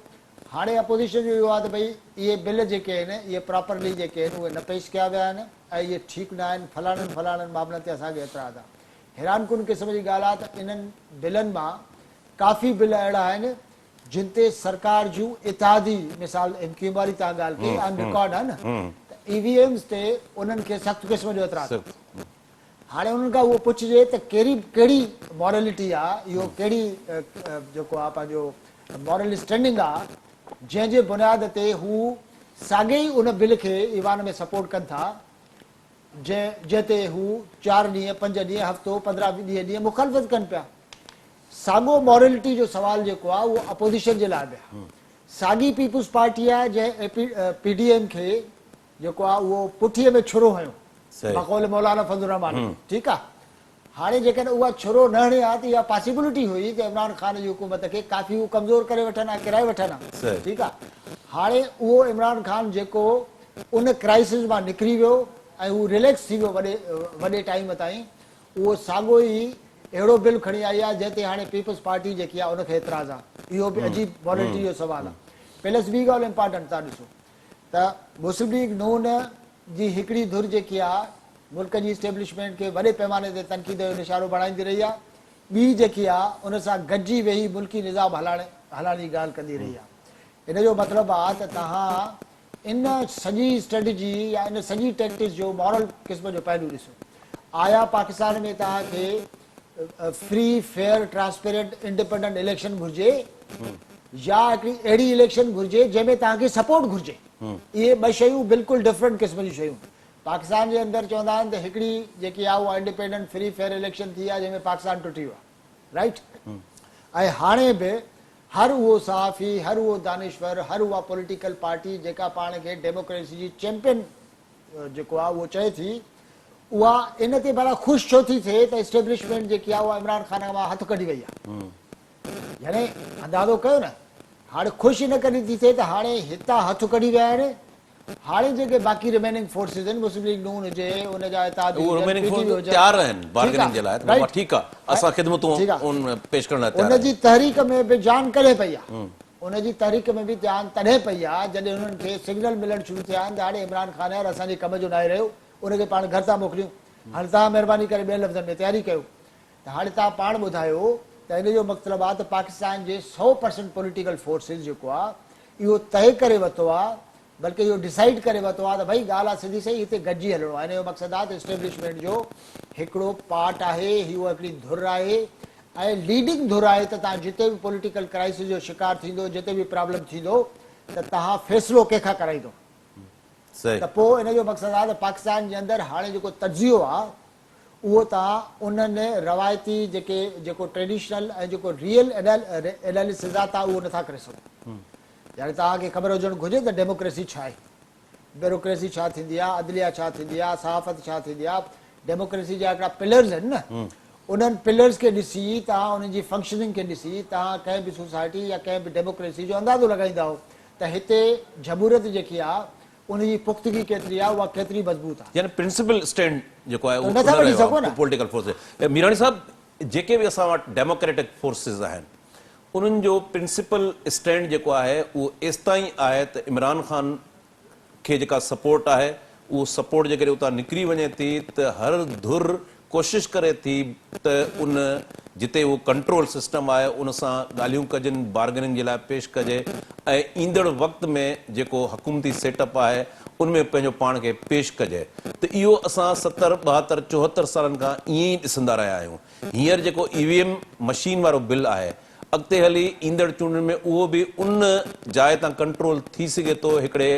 هاڻي اپوزيشن جو اهو آهي ته ڀئي اهي بل جيڪي آهن اهي پراپرلي جيڪي آهن اهي نه پيش ڪيا ويا آهن ۽ اهي ٺيڪ نه آهن فلاڻن فلاڻن معاملن تي اسان کي اعتراض آهي. حيران ڪن قسم جي ڳالهه آهي ته انهن بلن مان ڪافي بل اهڙا آهن جن تي سرڪار جون اتحادي مثال ايم ڪيو ايم واري توهان ڳالهه ڪئي آن رڪارڊ آهي نه ته اي وي ايمز تي انهن کي سخت قسم جو اعتراض آهي. هاڻي انهن کان اهو پڇجي ته ڪهڙي ڪهڙي مورلٽي آ اهو ڪهڙي جيڪو آ پنهنجو مورل اسٽينڊنگ آ جنهن جي بنياد تي هو ساڳي ئي ان بل کي ايوان ۾ سپورٽ ڪن ٿا جنهن جنهن تي هو چار ڏينهن، پنج ڏينهن، هفتو، 15 20 ڏينهن مخالفت ڪن پيا. ساڳو مورلٽي جو سوال جيڪو آهي اهو اپوزيشن جي لاء به آهي. ساڳي پيپلز پارٽي آهي جنهن اي پي پي ڊي ايم کي جيڪو آهي اهو پٺيء ۾ ڇرو هنيو بقول مولانا فضل الرحمان ٺيڪ آهي. هاڻي جيڪڏهن اها ڇرو نه هڻي ها ته اها پاسيبلٽي هئي ته عمران خان جي حڪومت کي ڪافي هو ڪمزور ڪري وٺن ها ڪيرائي وٺن ها ٺيڪ آهي. هاڻي اهو عمران خان جيڪو ان ڪرائسز مان نڪري ويو ۽ هو رليڪس ٿي ويو وڏي وڏي ٽائيم تائين اهو ساڳو ئي اهڙو بل کڻي آئي آهي جنهن تي هاڻي پيپلز پارٽي جيڪي آهي ان کي اعتراض آهي. اهو به عجيب مورلٽي جو سوال آهي. پلس ٻي ڳالهه امپارٽنٽ تهان ڏسو ته مسلم ليگ نون جي هڪڙي ڌر جيڪي آهي ملڪ جي اسٽيبلشمينٽ کي وڏي پيماني تي تنقيد جو نشانو بڻائيندي رهي آهي ٻي جيڪي آهي ان سان گڏجي ويهي ملڪي نظام هلائڻ هلائڻ جي ڳالهه ڪندي رهي آهي. ان جو مطلب آهي ته تهان ان سڄي اسٽريٽجي يا ان سڄي ٽيڪٽس جو مورل قسم جو پهلو ڏسو. آيا پاڪستان ۾ توهان کي free, fair, transparent, independent election گهرجي يا هڪڙي اهڙي اليڪشن گهرجي جنهن ۾ توهان کي سپورٽ گهرجي. اهي ٻه شيون بلڪل ڊفرنٽ قسم جون شيون. پاڪستان جي اندر چوندا آهن ته هڪڙي جيڪي آهي اها انڊيپينڊنٽ فري فيئر اليڪشن ٿي آهي جنهن ۾ پاڪستان ٽٽي ويو آهي. رائيٽ ۽ هاڻي به هر اهو صحافي، هر اهو دانشور، هر اها پوليٽيڪل پارٽي جيڪا پاڻ کي ڊيموڪريسي جي چيمپين جيڪو آهي اهو چئي ٿي اها ان تي ڀلا خوش ڇو ٿي ٿئي ته اسٽيبلشمينٽ جيڪي آهي اها عمران خان مان هٿ ڪڍي وئي آهي يعني اندازو ڪيو نه هاڻي خوش ان ڪري ٿي ٿئي ته هاڻي هتان هٿ ڪڍي ويا آهن هاڻي جيڪي باقي ريميننگ فورسز آهن مسلم ليگ نون هجي ان جا اتحادي اهي هجن ريميننگ پي ٽي وي فورسز هجن تيار آهن ٺيڪ بارگيننگ جي لاء آهي ته بابا رائيٽ ٺيڪ آهي اسان خدمتون ٺيڪ آهي ان پيش ڪرڻ لاء تيار ان جي آهيون. تحريڪ ۾ به جان ڪڏهن پئي آهي ان جي تحريڪ ۾ به جان تڏهن پئي آهي جڏهن انهن کي سگنل ملڻ شروع ٿيا آهن ته هاڻي عمران خان يار اسان جي ڪم جو ناهي رهيو ان کي پاڻ گهر ٿا موڪليون هاڻي توهان مهرباني ڪري ٻين لفظن ۾ تياري ڪيو ته هاڻي توهان پاڻ ٻڌايو ته ان جو مطلب آهي ته پاڪستان جي 100% پوليٽيڪل فورسز جيڪو آهي اهو طئي ڪري ورتو آهي بلڪه اهو ڊسائيڊ ڪري ورتو آهي ته ڀئي ڳالهه آهي سڌي سئي هتي گڏجي هلڻو آهي. ان جو مقصد آهي ته اسٽيبلشمينٽ جو هڪڙو پارٽ آهي، هي اها هڪڙي ڌر آهي ۽ ليڊنگ ڌر آهي ته توهان جتي به پوليٽيڪل ڪرائسس جو شڪار ٿيندو، جتي به پرابلم ٿيندو ته توهان فيصلو ڪنهن کان ڪرائيندو؟ ته پوء ان جو مقصد آهي ته پاڪستان جي اندر هاڻي جيڪو تجزيو آهي اهو توهان انهن روايتي جيڪي جيڪو ٽريڊيشنل ۽ جيڪو ريئل ايناليسز آهي توهان اهو نٿا ڪري سگهو. يعني توهان کي خبر هجڻ گهرجي ته ڊيموڪريسي ڇا آهي؟ بيوروڪريسي ڇا ٿيندي آهي؟ عدليه ڇا ٿيندي آهي؟ صحافت ڇا ٿيندي آهي؟ ڊيموڪريسي جا هڪڙا پلرز آهن نه انهن پلرز کي ڏسي توهان انهن جي فنڪشننگ کي ڏسي توهان ڪنهن به سوسائٽي يا ڪنهن به ڊيموڪريسي جو اندازو لڳائيندا آهو ته هتي جمهوريت جيڪي آهي ان جي پختگي ڪيتري آهي اها ڪيتري مضبوط آهي. يعني پرنسپل اسٽينڊ جيڪو آهي ته اهو نٿا نه وٺي رهيو سگهو آهي نه. پوليٽيڪل فورسز ميراڻي صاحب جيڪي به اسان وٽ ڊيموڪريٽڪ فورسز آهن انهن جو پرنسپل اسٽينڊ جيڪو آهي اهو ايستائين آهي ته عمران خان کي جيڪا سپورٽ آهي اهو سپورٽ جيڪڏهن اتان نڪري وڃي ٿي ته هر ڌر ڪوشش ڪري ٿي ته ان جتي اهو ڪنٽرول سسٽم آهي ان سان ڳالهيون ڪجن بارگننگ جي لاء پيش ڪجي ۽ ايندڙ وقت ۾ جيڪو حڪومتي سيٽ اپ آهي ان ۾ پنهنجو پاڻ کي پيش ڪجي ته اهو اسان 70 72 74 سالن کان ائين ئي ڏسندا رهيا آهيون. هينئر جيڪو اي وي ايم مشين وارو بل آهي اڳتي هلي ايندڙ چونڊن ۾ اهو به ان جاء تان ڪنٽرول ٿي سگهي ٿو هڪڙي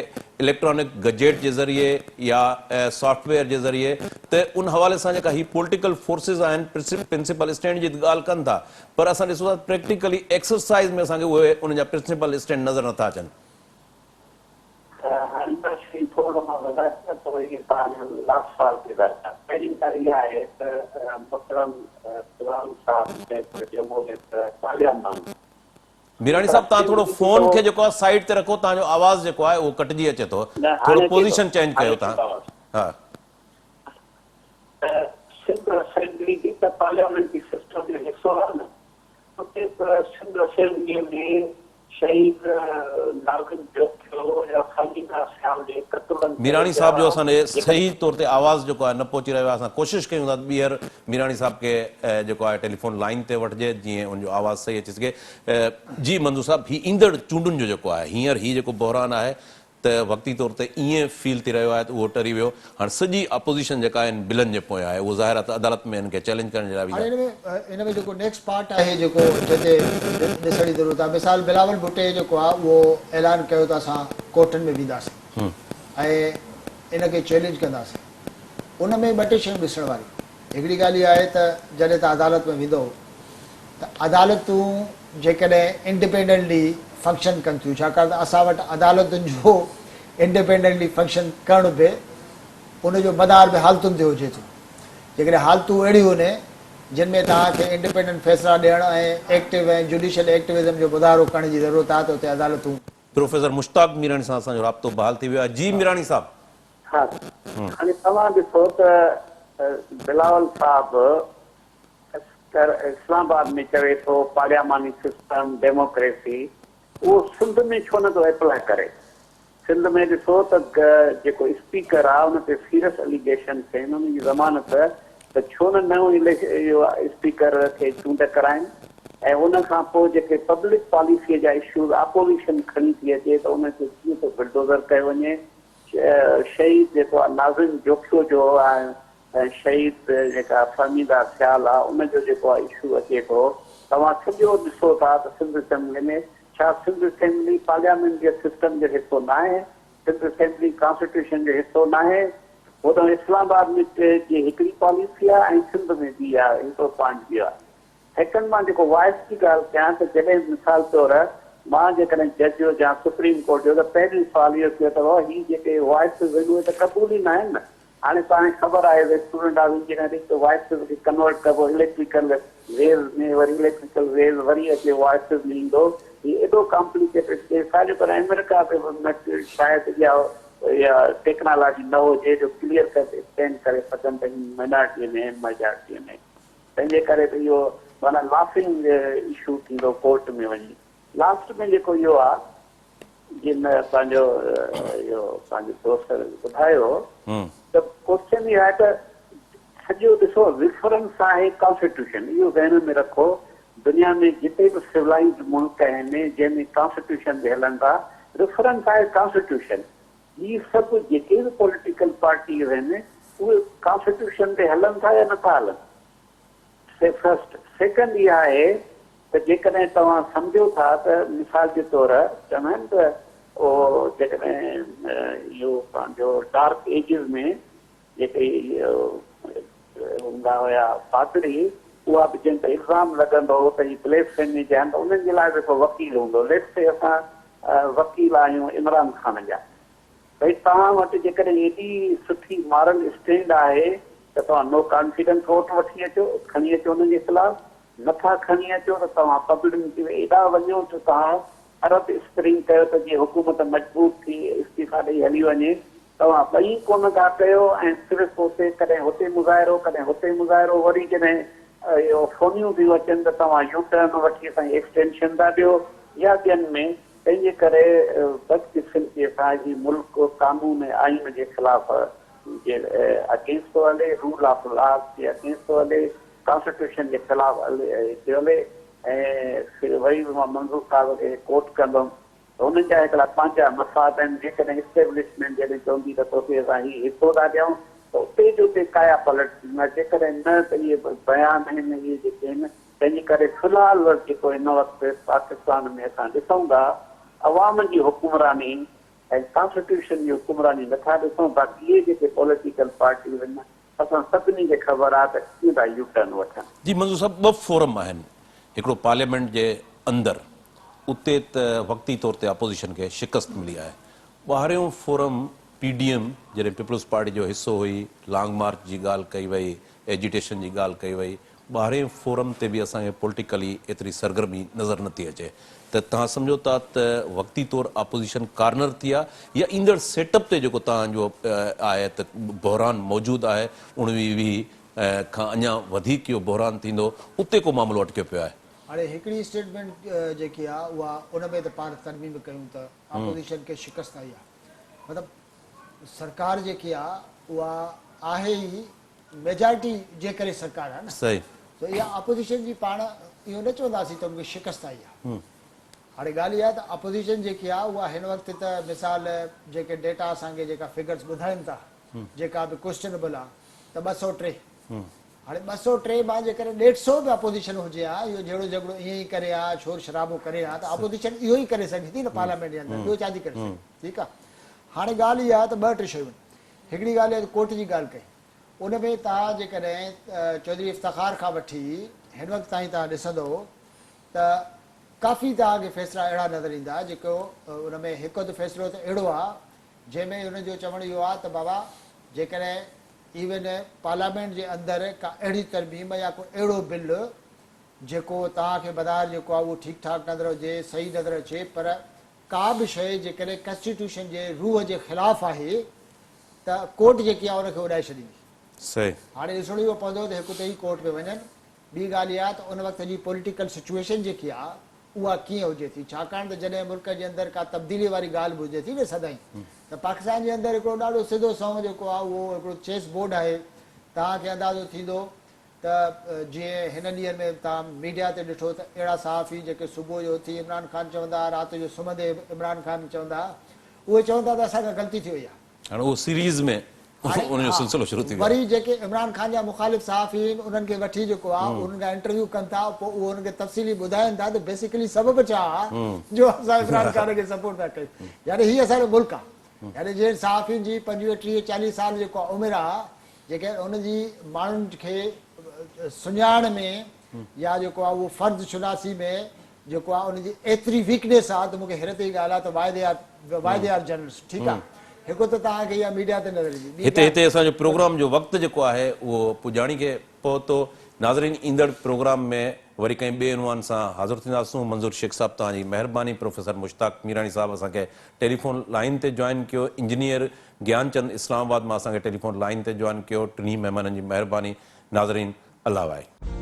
اليڪٽرانڪ گجيٽ جي ذريعي يا سافٽ ويئر جي ذريعي ته ان حوالي سان جيڪا هي پوليٽيڪل فورسز آهن پرنسپل اسٽينڊ جي ڳالهه ڪن ٿا پر اسان ڏسون ٿا پريڪٽيڪلي ايڪسرسائز ۾ اسان کي اهي انهن جا پرنسپل اسٽينڊ نظر نٿا اچن. هاڻي ٻه شيون ٿورو مان وضاحت ڪيان ٿو اهي توهان جو لاسٽ سوال پيدا ٿيا. پهرين ڳالهه اها آهي ته محترم غلام صاحب چئي ٿو جمهوريت پارليامان. ميراڻي صاحب توهان ٿورو فون کي جيڪو آهي سائيڊ تي رکو توهان جو آواز جيڪو آهي اهو ڪٽجي اچي ٿو نه ٿورو هاڻي اچي ٿو پوزيشن چينج هاڻي ڪيو اچي ٿو توهان آواز. ها. ته سنڌ اسيمبلي به ته پارليامينٽري سسٽم جو حصو آهي نه اتي به سنڌ اسيمبلي ۾ شهيد ناظم جوکيو يا فهميده سيال جي قتلن تي ميراڻي صاحب جو يا اسان ڏي جيڪي صحيح طور تي آواز جيڪو آهي نه پهچي رهيو آهي اسان ڪوشش ڪيون ٿا ته ٻيهر ميراڻي صاحب کي جيڪو آهي ٽيليفون لائين تي وٺجي جيئن ان جو آواز صحيح اچي سگهي جي منظور صاحب هي ايندڙ چونڊن جو جيڪو آهي هينئر هي جيڪو بحران آهي ته وقتي طور تي ائين فيل ٿي رهيو آهي ته اهو ٽري ويو، هاڻ سڄي اپوزيشن جيڪا آهي ان بلن جي پويان آهي، اهو ظاهر آهي ته عدالت ۾ انهن کي چئلينج ڪرڻ جي لاء هاڻي ويندا. ان ۾ ان ۾ جيڪو نيڪسٽ پارٽ آهي جيڪو جنهن تي ڏسڻ جي ضرورت آهي مثال بلاول ڀٽي جيڪو آهي اهو اعلان ڪيو ته اسان ڪورٽن ۾ وينداسين ۽ ان کي چئلينج ڪنداسين. ان ۾ ٻه ٽي شيون ڏسڻ واريون. هڪڙي ڳالهه اها آهي ته جڏهن توهان عدالت ۾ ويندؤ ته عدالتون جيڪڏهن انڊيپينڊنٽلي فنڪشن ڪن ٿيون ڇاڪاڻ ته اسان وٽ عدالتن جو انڊيپينڊنٽلي فنڪشن ڪرڻ به ان جو مدار به حالتن تي هجي ٿو. جيڪڏهن حالتون اهڙيون هن جن ۾ توهان کي انڊيپينڊنٽ فيصلا ڏيڻ ۽ ايڪٽو ۽ جوڊيشل ايڪٽوزم جو مظاهرو ڪرڻ جي ضرورت آهي ته اتي عدالتون پروفيسر مشتاق ميراڻي سان اسان جو رابطو بحال ٿي ويو آهي. جي ميراڻي صاحب. ها هاڻي توهان ڏسو ته بلاول صاحب اسلام آباد ۾ چوي ٿو پارلياماني سسٽم ڊيموڪريسي اهو سنڌ ۾ ڇو نه ٿو اپلاء ڪري سنڌ ۾ ڏسو ته جيڪو اسپيڪر آ ان تي سيريس اليگيشنس آهن ان جي ضمانت ته ڇو نه نئون اهو اسپيڪر کي چونڊ ڪرائين ۽ ان کان پوء جيڪي پبلڪ پاليسي جا اشوز اپوزيشن کڻي ٿي اچي ته ان کي ڪيئن ٿو بلڊوزر ڪيو وڃي شهيد جيڪو آ ناظم جوکيو جو ۽ شهيد جيڪا فهميده سيال آ ان جو جيڪو آ اشو اچي ٿو توهان سڄو ڏسو ٿا ته سنڌ اسيمبلي ۾ ڇا سنڌ اسيمبلي پارليامينٽ جي سسٽم جو حصو ناهي سنڌ اسيمبلي ڪانسٽيٽيوشن جو حصو ناهي هوڏانهن اسلام آباد ۾ جي هڪڙي پاليسي آ ۽ سنڌ ۾ ٻي آ هڪڙو پوائنٽ ٻيو آ سيڪنڊ مان جيڪو وائس جي ڳالهه ڪيان ته جڏهن مثال طور مان جيڪڏهن جج هجان سپريم ڪورٽ جو ته پهريون سوال اهو ٿيو ته بابا هي جيڪي وائسز آهن اهي ته قبول ئي ناهن نه هاڻي توهان کي خبر آهي ته اسٽوڊنٽ آف انجنيئرنگ ته وائسز کي ڪنورٽ ڪبو اليڪٽريڪل ويوز ۾ وري اليڪٽريڪل ويوز وري اچي وائسز ۾ ايندو هي ايڏو ڪامپليڪيٽيڊ ڪيس آهي جو پر آمريڪا به شايد اها اها ٽيڪنالاجي نه هجي جو ڪليئر ڪٽ اسٽينڊ ڪري سگهن ته هي مائنارٽي ۾ آهن ميجارٽي ۾ تنهن جي ڪري ته اهو معنيٰ لافنگ اشو ٿيندو ڪورٽ ۾ وڃي لاسٽ ۾ جيڪو اهو آهي جن پنهنجو اهو پنهنجو دوست ٻڌايو ته ڪوسچن اهو آهي ته سڄو ڏسو ريفرنس آهي ڪانسٽيٽيوشن اهو ذهن ۾ رکو دنيا ۾ جتي به سولائيزڊ ملڪ آهن جنهن ۾ ڪانسٽيٽيوشن تي هلن ٿا ريفرنس آهي ڪانسٽيٽيوشن هي سڀ جيڪي به پوليٽيڪل پارٽيز آهن اهي ڪانسٽيٽيوشن تي هلن ٿا يا نٿا هلن سي فرسٽ. سيڪنڊ اها آهي ته جيڪڏهن توهان سمجهو ٿا ته مثال جي طور چوندا آهن ته اهو جيڪڏهن اهو پنهنجو ڊارڪ ايجز ۾ جيڪي هوندا هيا پادري اها به جن تي الزام لڳندو هو ته هي بليسفيمي جا آهن ته انهن جي لاء به ڪو وڪيل هوندو ليٽس سي اسان وڪيل آهيون عمران خان جا ڀئي توهان وٽ جيڪڏهن ايڏي سٺي مارل اسٽينڊ آهي ته توهان نو ڪانفيڊنس ووٽ وٺي اچو، کڻي اچو انهن جي خلاف، نه ٿا کڻي اچو ته توهان پبلڪ ۾ ايڏا وڃو جو توهان عرب اسپرنگ ڪيو ته جيئن حڪومت مجبور ٿي استعيفا ڏئي هلي وڃي، توهان ٻئي ڪونه ٿا ڪيو ۽ صرف اتي ڪڏهن هتي مظاهرو ڪڏهن هتي مظاهرو وري جڏهن اهو فونيون ٿيون اچن ته توهان يو ٽرن وٺي اسان کي ايڪسٽينشن ٿا ڏيو يا ٻين ۾ تنهن جي ڪري بدقسمتيء سان هي ملڪ قانون ۽ آئين جي خلاف جي اگينسٽ ٿو هلي، رول آف لا جي اگينسٽ ٿو هلي، ڪانسٽيٽيوشن جي خلاف ٿيو هلي ۽ وري به مان منظور صاحب کي ڪوٽ ڪندم ته انهن جا هڪڙا پنهنجا مفاد آهن، جيڪڏهن اسٽيبلشمينٽ جڏهن چوندي ته توکي اسان هي حصو ٿا ڏيون ته اتي جو اتي ڪايا پلٽ ٿيندا، جيڪڏهن نه ته اهي بيان آهن اهي جيڪي آهن تنهن جي ڪري في الحال جيڪو هن وقت پاڪستان ۾ اسان ڏسون ٿا عوام جي حڪمراني ۽ ڪانسٽيٽيوشن جي حڪمراني نٿا ڏسون باقي اهي جيڪي پوليٽيڪل پارٽيز آهن اسان سڀني کي خبر آهي ته ڪيئن ٿا يو ٽرن وٺن. جي منظور صاحب ٻه فورم آهن هڪڙو پارليامينٽ جي اندر اتي ته وقتي طور تي اپوزيشن کي شڪست ملي آهي ٻاهريون فورم پي ڊي ايم جڏهن پيپلز پارٽي جو حصو هئي لانگ مارچ جي ڳالهه ڪئي وئي ايجيٽيشن جي ڳالهه ڪئي وئي ٻاهرين فورم تي به اسان کي پوليٽيڪلي ايتري سرگرمي نظر نه ٿي اچي ته توهان سمجهو ٿا ته وقتي طور اپوزيشن ڪارنر ٿي آ يا ايندڙ سيٽ اپ تي جيڪو توهان جو آهي ته بحران موجود آهي اڻويهه ويهه کان اڃا وڌيڪ اهو بحران ٿيندو اتي ڪو معاملو اٽڪيو پيو آهي. هاڻي هڪڙي اسٽيٽمينٽ جيڪي آ اها ان ۾ ته پاڻ ترميم ڪيون ته اپوزيشن کي شڪست آئي آ مطلب سرڪار جيڪي آ اها آهي ئي ميجارٽي جي ڪري سرڪار آهي نه صحيح. سو اها اپوزيشن جي پاڻ اهو نه چونداسين ته ان کي شڪست آئي آهي هاڻي ڳالهه اها آهي ته اپوزيشن جيڪي آهي اها هن وقت ته مثال جيڪي ڊيٽا اسان کي جيڪا فگرز ٻڌائين ٿا جيڪا به ڪوسچنبل آهي ته 203 هاڻي 203 مان جيڪڏهن ڏيڍ سو به اپوزيشن هجي ها اهو جهيڙو جهڳڙو ائين ئي ڪري ها شور شرابو ڪري ها ته اپوزيشن اهو ئي ڪري سگهي ٿي نه پارليامينٽ جي اندر ٻيو ڇا ٿي ڪري سگهي ٺيڪ آهي هاڻي ڳالهه اها آهي ته ٻه ٽي شيون آهن هڪڙي ڳالهه اها ته ڪورٽ جي ڳالهه ڪئي. ان ۾ توهان جيڪڏهن چوڌري افتخار کان وٺي هن وقت تائين توهان ڏسندو ته ڪافي توهان کي فيصلا اهڙا نظر ايندا جيڪو ان ۾ هڪ اڌ فيصلو ته اهڙو آ جنهن ۾ هن جو چوڻ اهو آ ته بابا جيڪڏهن ايون پارليامينٽ جي اندر ڪا اهڙي ترميم يا ڪو اهڙو بل جيڪو توهان کي بظاهر جيڪو آ اهو ٺيڪ ٺاڪ نظر اچي صحيح نظر اچي پر ڪا به شيء جيڪڏهن ڪنسٽيٽيوشن جي روح جي خلاف آهي ته ڪورٽ جيڪي آ ان کي اڏائي ڇڏيندي. صحيح. هاڻي ڏسڻو اهو پوندو ته هڪ ته هي ڪورٽ ۾ وڃن ٻي ڳالهه اها ته ان وقت جي پوليٽيڪل سچوئيشن جيڪي آ اها ڪيئن هجي ٿي ڇاڪاڻ ته جڏهن ملڪ جي اندر ڪا تبديلي واري ڳالهه به هجي ٿي نه سدائين ته پاڪستان جي اندر هڪڙو ڏاڍو سڌو سنئون جيڪو آ اهو هڪڙو چيس بورڊ آهي توهان کي اندازو ٿيندو ته جيئن هن ڏينهن ۾ توهان ميڊيا تي ڏٺو ته اهڙا صحافي جيڪي صبح جو اٿي عمران خان چوندا ها رات جو سمهندي عمران خان چوندا ها اهي چون ٿا ته اسان کان غلطي ٿي وئي آهي. هاڻي اهو سيريز ۾ ان جو سلسلو شروع ٿي ويو آهي. وري جيڪي عمران خان جا مخالف صحافي آهن انهن کي وٺي جيڪو آهي انهن کان انٽرويو ڪن ٿا پوء اهو انهن کي تفصيلي ٻڌائين ٿا ته بيسيڪلي سبب ڇا آهي جو اسان عمران خان کي سپورٽ ٿا ڪيون يعني هي اسان جو ملڪ آهي يعني جنهن صحافين جي 25 30 40 سال جيڪو آهي عمر آهي جيڪي ان جي ماڻهن کي سڃاڻ ۾ يا جيڪو آهي اهو فرض شناسي ۾ جيڪو آهي ان جي ايتري ويڪنيس آهي ته مون کي حيرت جي ڳالهه آهي ته why they are why they are journalist ٺيڪ آهي هڪ ته توهان کي اها ميڊيا تي نظر ايندي ٻي هتي هتي اسان جو پروگرام جو وقت جيڪو آهي اهو پڄاڻي کي پهتو ناظرين ايندڙ پروگرام ۾ وري ڪنهن ٻئي عنوان سان حاضر ٿينداسون منظور شيخ صاحب توهان جي مهرباني پروفيسر مشتاق ميراڻي صاحب اسان کي ٽيليفون لائين تي جوائن ڪيو انجنيئر گيان چند اسلام آباد مان اسان کي ٽيليفون لائين تي جوائن ڪيو ٽنهي مهمانن جي مهرباني ناظرين الله وائي.